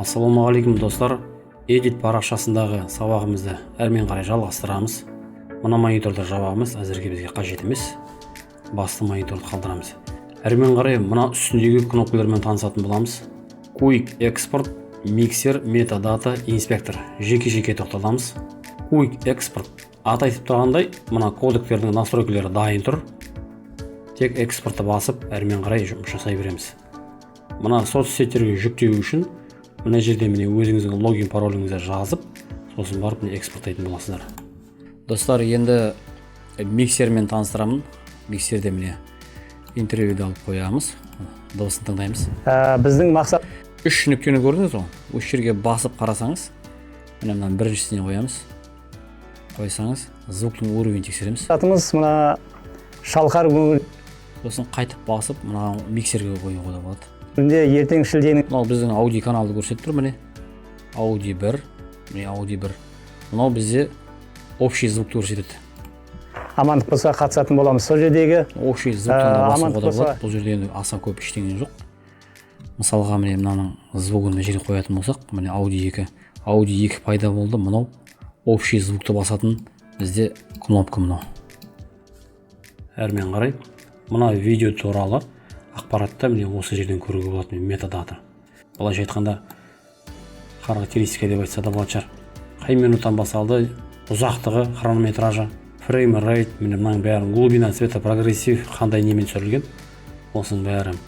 Ассалаумағалейкум, достар. Edit парақшасындағы сабағымызды әрмен қарай жалғастырамыз. Мына мониторды жабамыз, әзірге бізге қажет емес. Басты мониторды қалдырамыз. Әрмен қарай мына үстіндегі кнопкалармен танысатын боламыз. Quick Export, Mixer, Metadata, Inspector. Жеке-жеке тоқталамыз. Quick Export аты айтып тұрғандай, мына кодектердің настройкалары дайын тұр. Тек экспортты басып, әрмен қарай жұмыс жасай береміз. Мына соцсеттерге жүктеу үшін мына жерде міне өзіңіздің логин пароліңізді жазып, сосын барып міне экспорттайтын боласыздар. Достар, енді миксермен таныстырамын. Миксерде міне интервьюді алып қоямыз, дыбысын тыңдаймыз. Біздің мақсат Үш нүктені көрдіңіз ғой, осы жерге басып қарасаңыз, міне мынаның біріншісіне қоямыз. Қойсаңыз, звуктың уровень тексереміз. Мақсатымыз мына Шалқар Сосын қайтып басып, мына миксерге қоюға да болады. өңірінде ертең шілденің Мынау біздің ауди каналды көрсетіп тұр, міне ауди 1, міне ауди 1. Мынау бізде общий звукты көрсетеді. Амандық болса, қатысатын боламыз сол жердегі. Общий звуктан да басуға Амандық да болса. болады. Бұл жерде енді аса көп ештеңе жоқ. Мысалға, міне мынаның звугын мына жерге қоятын болсақ, міне ауди 2, ауди 2 пайда болды. Мынау общий звукты басатын бізде кнопка мынау. Әрмен қарай мына видео туралы ақпаратты міне осы жерден көруге болады. Міне метадата, былайша айтқанда характеристика деп айтса да болатын шығар. Қай минуттан басталды, ұзақтығы, хронометражы, фрейм рейт, міне мынаның бәрін, глубина цвета, прогрессив, қандай немен түсірілген, осының бәрі.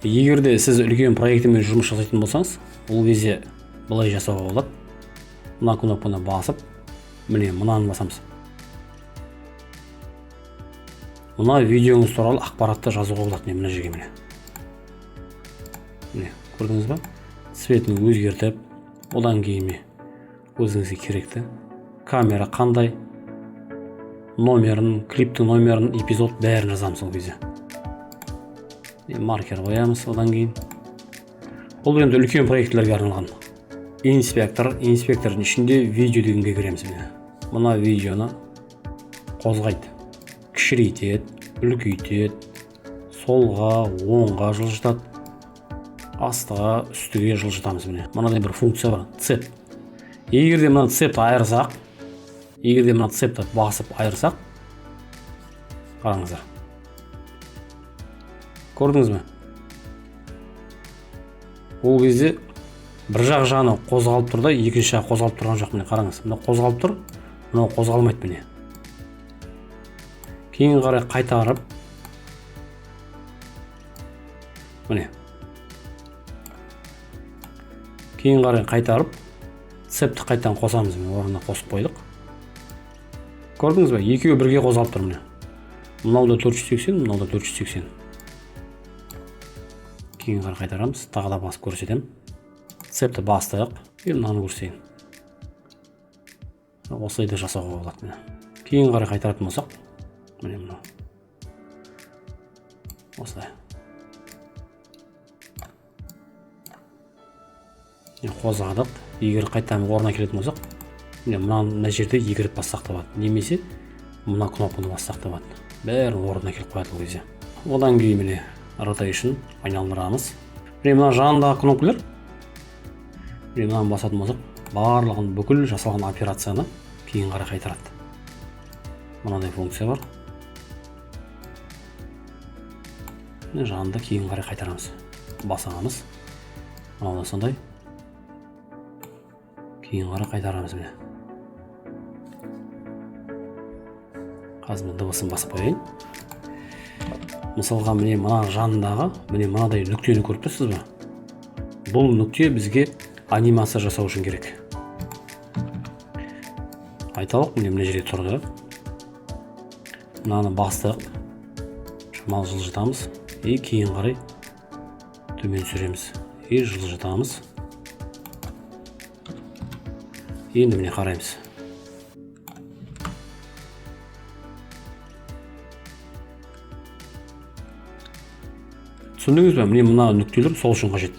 Егер де сіз үлкен проектімен жұмыс жасайтын болсаңыз, ол кезде былай жасауға болады. Мына кнопканы басып, міне мынаны басамыз. Мына видеоңыз туралы ақпаратты жазуға болады. Міне мына жерге, міне, міне, көрдіңіз ба, цветін өзгертіп, одан кейін міне өзіңізге керекті камера қандай, номерін, клиптің номерін, эпизод, бәрін жазамыз. Сол кезде маркер қоямыз. Одан кейін бұл енді үлкен проектілерге арналған. Инспектор. Инспектордың ішінде видео дегенге кіреміз. Міне мына видеоны қозғайды, кішірейтеді, үлкейтеді, солға, оңға жылжытады, астыға, үстіге жылжытамыз. Міне мынадай бір функция бар, цепь. Егер де мына цепті айырсақ, егер де мына цепті басып айырсақ, қараңыздар, көрдіңіз бе, ол кезде бір жақ жағына қозғалып тұр да, екінші жағы қозғалып тұрған жоқ. Міне қараңыз, мынау қозғалып тұр, мынау қозғалмайды. Міне кейін қарай қайтарып, міне кейін қарай қайтарып, цепті қайтадан қосамыз. Міне орнына қосып қойдық, көрдіңіз бе, екеуі бірге қозғалып тұр. Міне мынау да 480, мынау да 480. Кейін қарай қайтарамыз. Тағы да басып көрсетемін. Цепті бастық и мынаны көрсетейін. Осылай да жасауға болады. Міне кейін қарай қайтаратын болсақ, міне мынау осылай. Міне қозғадық. Егер қайтадан орнына келетін болсақ, міне мынаны мына жерде екі рет бассақ та болады немесе мына кнопканы бассақ та болады, бәрін орнына келіп қояды ол кезде. Одан кейін міне rotation айналдырамыз. Міне мына жанындағы кнопкалар, міне мынаны басатын болсақ, барлығын, бүкіл жасалған операцияны кейін қарай қайтарады. Мынадай функция бар. Міне жанында кейін қарай қайтарамыз, басамыз. Мынау да сондай, кейін қарай қайтарамыз. Міне қазір мен дыбысын басып қояйын. Мысалға, міне мына жанындағы міне мынадай нүктені көріп тұрсыз ба? Бұл нүкте бізге анимация жасау үшін керек. Айталық, міне мына жерде тұрды, мынаны бастық, шамалы жылжытамыз и кейін қарай төмен түсіреміз и жылжытамыз. Енді міне қараймыз. Түсіндіңіз бе? Міне мына нүктелер сол үшін қажет.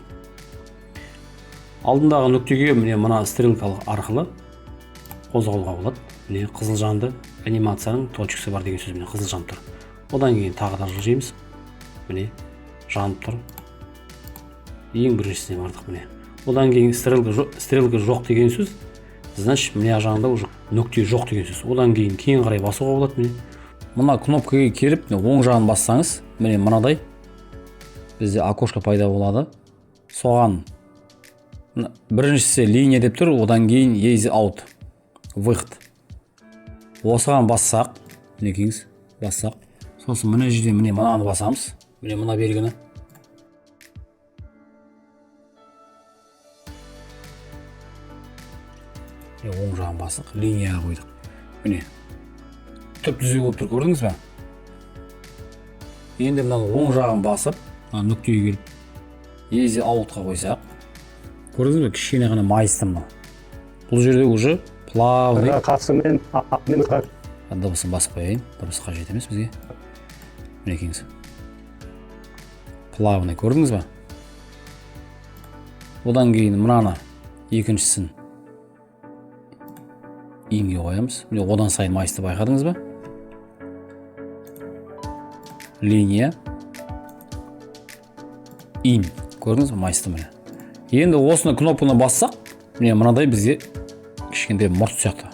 Алдындағы нүктеге міне мына стрелкалық арқылы қозғалуға болады. Міне қызыл жанды, анимацияның точкасы бар деген сөз, міне қызыл жанып тұр. Одан кейін тағы да жылжимыз, міне жанып тұр. Ең біріншісіне бардық. Міне Одан кейін стрелка жоқ деген сөз, значит, мына жағында уже нүкте жоқ деген сөз. Одан кейін кейін қарай басуға болады. Міне, мына кнопкаға келіп, міне, оң жағын бассаңыз, міне, мынадай бізде окошко пайда болады. Соған біріншісі линия деп тұр, одан кейін ease out, выход. Осыған бассақ, мінекейіңіз, бассақ, сосын мына жерде, міне, мынаны басамыз, міне, мына белгіні. Міне, оң жағын бастық, линияға қойдық. Міне, түп түзу болып тұр, көрдіңіз ба? Енді мынаны оң жағын басып, мына нүктеге келіп, ease out-қа қойсақ, көрдіңіз бе, кішкене ғана майысты мынау. Бұл жерде уже плавный Қатысумен дыбысын басып қояйын, дыбыс қажет емес бізге. Мінекейіңіз, плавный, көрдіңіз ба? Одан кейін мынаны екіншісін in-ге қоямыз. Міне, одан сайын майысты, байқадыңыз ба? Линия, in, көрдіңіз ба, майысты. Міне, енді осыны кнопканы бассақ, міне, мынадай бізге кішкентай мұрт сияқты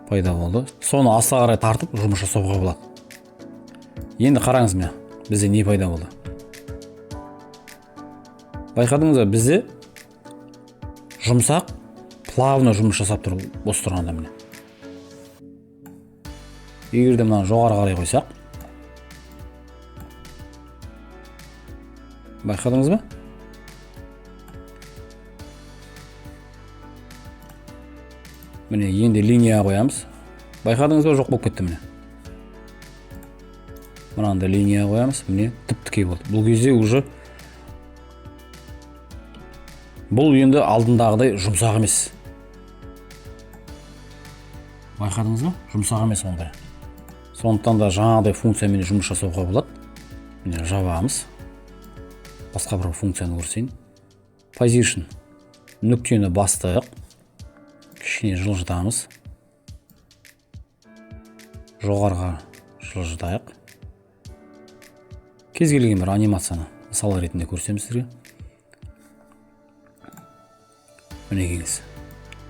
пайда болды. Соны астыға қарай тартып жұмыс жасауға болады. Енді қараңыз, міне, бізде не пайда болды, байқадыңыз ба? Бізде жұмсақ, плавно жұмыс жасап тұр бос тұрғанда. Міне, егер де мынаны жоғары қарай қойсақ, байқадыңыз ба? Міне, енді линия қоямыз, байқадыңыз ба, жоқ болып кетті. Міне, мынаны да линия қоямыз, міне, тіп тіке болды. Бұл кезде уже бұл енді алдындағыдай жұмсақ емес, байқадыңыз ба? Жұмсақ емес ондай. Сондықтан да жаңағыдай функциямен жұмыс жасауға болады. Міне, жабамыз. Басқа бір функцияны көрсетейін. Position, нүктені бастық, кішкене жылжытамыз, жоғарыға жылжытайық. Кез келген бір анимацияны мысал ретінде көрсетемін сіздерге. Мінекейіңіз,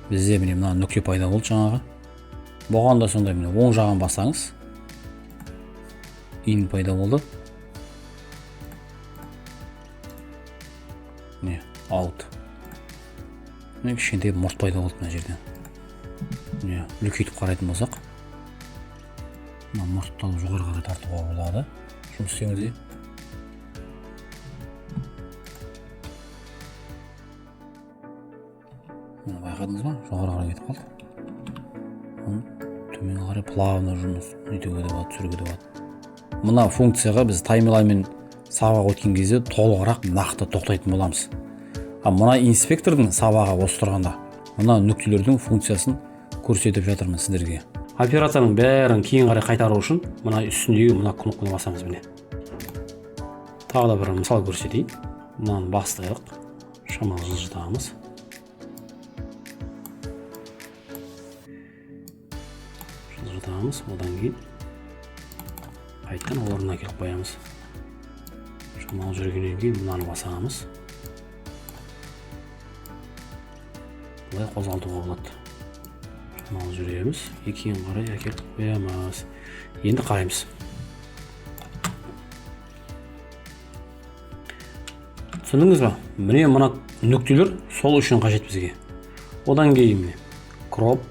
бізде, міне, мына нүкте пайда болды жаңағы. Бұған да сондай, міне, оң жағын бассаңыз, in пайда болды, міне, out. Міне, кішкентай мұрт пайда болды мына жерде. Міне, үлкейтіп қарайтын болсақ, мына мұртты алып жоғары қарай тартуға болады жұмыс істеген. Міне, байқадыңыз ба, жоғары қарай кетіп қалды. Оны төмен қарай плавно жұмыс нетуге де болады, түсіруге де болады. Мына функцияға біз таймлайнмен сабақ өткен кезде толығырақ нақты тоқтайтын боламыз. А мына инспектордың сабағы осы тұрғанда мына нүктелердің функциясын көрсетіп жатырмын сіздерге. Операцияның бәрін кейін қарай қайтару үшін мына үстіндегі мына кнопканы басамыз. Міне, тағы да бір мысал көрсетейін. Мынаны бастық, шамалы жылжытамыз. Жылжытамыз, одан кейін қайтадан орнына келіп қоямыз. Шамалы жүргеннен кейін мынаны басамыз. Былай қозғалтуға болады. Шамалы жүреміз, кейін қарай әкеліп қоямыз. Енді қараймыз. Түсіндіңіз ба? Міне, мына нүктелер сол үшін қажет бізге. Одан кейін, міне, кроп,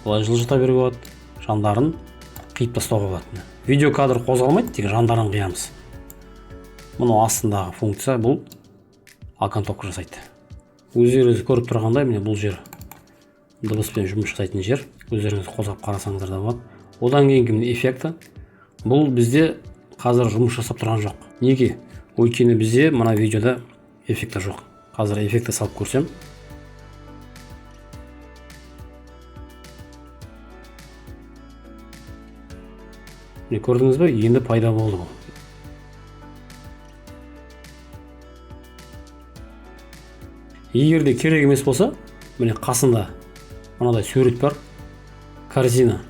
былай жылжыта беруге болады, жандарын қиып тастауға болады. Видео кадр қозғалмайды, тек жандарын қиямыз. Мынау астындағы функция, бұл окантовка жасайды. Өздеріңіз көріп тұрғандай, міне, бұл жер дыбыспен жұмыс жасайтын жер. Өздеріңіз қозғап қарасаңыздар да болады. Одан кейінгі, міне, эффекті. Бұл бізде қазір жұмыс жасап тұрған жоқ. Неге? Өйткені бізде мына видеода эффекті жоқ. Қазір эффекті салып көрсем. Міне, көрдіңіз бе? Енді пайда болды бұл. Егер де керек емес болса, міне, қасында мынадай сурет бар, корзина.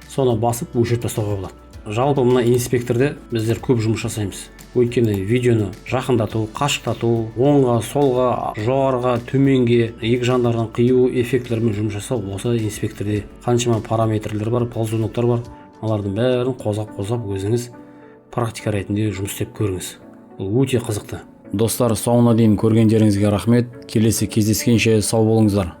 Соны басып өшіріп тастауға болады. Жалпы мына инспекторде біздер көп жұмыс жасаймыз. Өйткені видеоны жақындату, қашықтату, оңға, солға, жоғарыға, төменге, екі жандарын қию эффектілермен жұмыс жасау осы инспекторде қаншама параметрлер бар, ползуноктар бар. Олардың бәрін қозғап қозғап өзіңіз практика ретінде жұмыс істеп көріңіз. Бұл өте қызықты. Достар, соңына дейін көргендеріңізге рахмет. Келесі кездескенше сау болыңыздар.